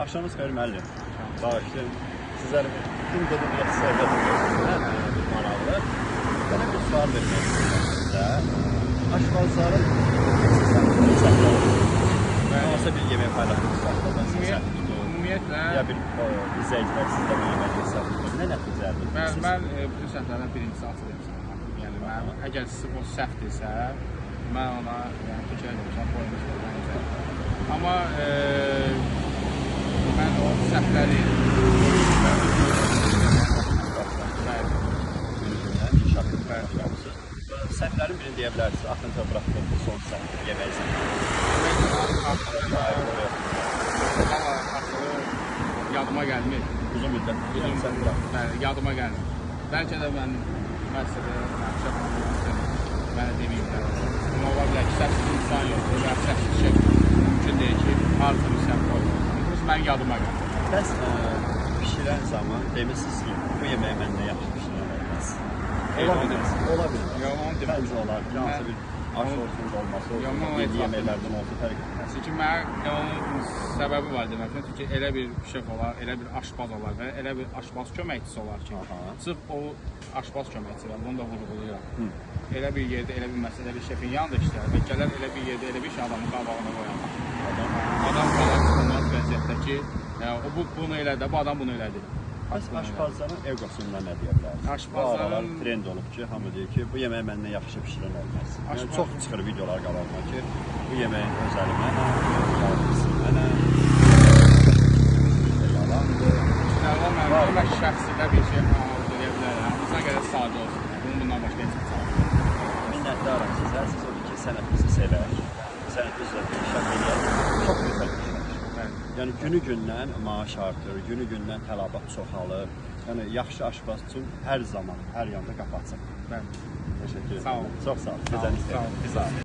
Axşamınız xeyir müəllim. Bağışlayın. Sizləri gün dedim ya sizə bir maraqlı. Mənə bir sual vermək istəyirəm sizə. Aşpazların səhvləri olur. Hansısa bir yemək paylaşmaq səhvlərdən siz səhv tutur. Ümumiyyətlə ya bir izləyicilər sizdə bu yeməyi səhv tutur. Nə nəticə əldə edirsiniz? Mən bütün səhvlərdən birincisi açıq insanam. Yəni mən əgər o səhvdirsə, mən ona yəni fikir etmişəm, qoymuşam. Amma mən o səhvləri inkişaf etmişsiniz. Səhvlərin birini deyə bilərsiniz. Axırıncı buraxdığım bu son səhv yemək səhvi. Artıq yadıma gəlmir. Uzun müddət səhv buraxdım. Bəli, yadıma gəlmir. Bəlkə də mən müəssisədə mənə deməyiblər. Amma ola bilər ki, səhvsiz insan yoxdur və səhvsiz şəf mümkün deyil ki, harca bir səhv qoyulur. Mənim yadıma gəlmir. Bəs pişirən zaman demişsiniz ki, bu yeməyi məndən yaxşı pişirən olmaz. Ola bilməz. Ola bilməz. Yox, onu demək. Bəncə olar ki, hansısa bir aş olsun, dolması olsun, milli yeməklərdən olsun, fərq etməz. Çünki mənə onun səbəbi var demək. Çünki elə bir şef olar, elə bir aşpaz olar və elə bir aşpaz köməkçisi olar ki, sırf o aşpaz köməkçisi var, bunu da vurğulayıram. Elə bir yerdə, elə bir məsələ, bir şefin yanında işləyər və gələr elə bir yerdə, elə bir şey adamın qabağına qoyar. Adam qalar çıxılmaz vəziyyətdə ki, o bunu elədi, bu adam bunu elədi. Bəs aşpazların egosundan nə deyə bilərsiniz? Aşpazların... Bu aralar trend olub ki, hamı deyir ki, bu yeməyi məndən yaxşı pişirən olmaz. Yəni, çox çıxır videolar qabağıma ki, bu yeməyin özəli mənə, yağlısı mənə, yalandır. Mən şəxsidə bir şey arzu edə bilərəm. İnsan gərək sadə olsun. Bunun bundan başqa heç bir sadə olsun. Minnətdaram sizə. Siz odur ki, sənətimizi sevək, sənətimizlə inkişaf eləyək. Çox gözəl bir şeydir. Yəni günü-gündən maaş artır, günü-gündən tələbat çoxalır. Yəni yaxşı aşpaz üçün hər zaman, hər yanda qapı açıq. Bəli. Təşəkkür edirəm. Sağ olun. Çox sağ olun. Gecəniz xeyir. Sağ olun.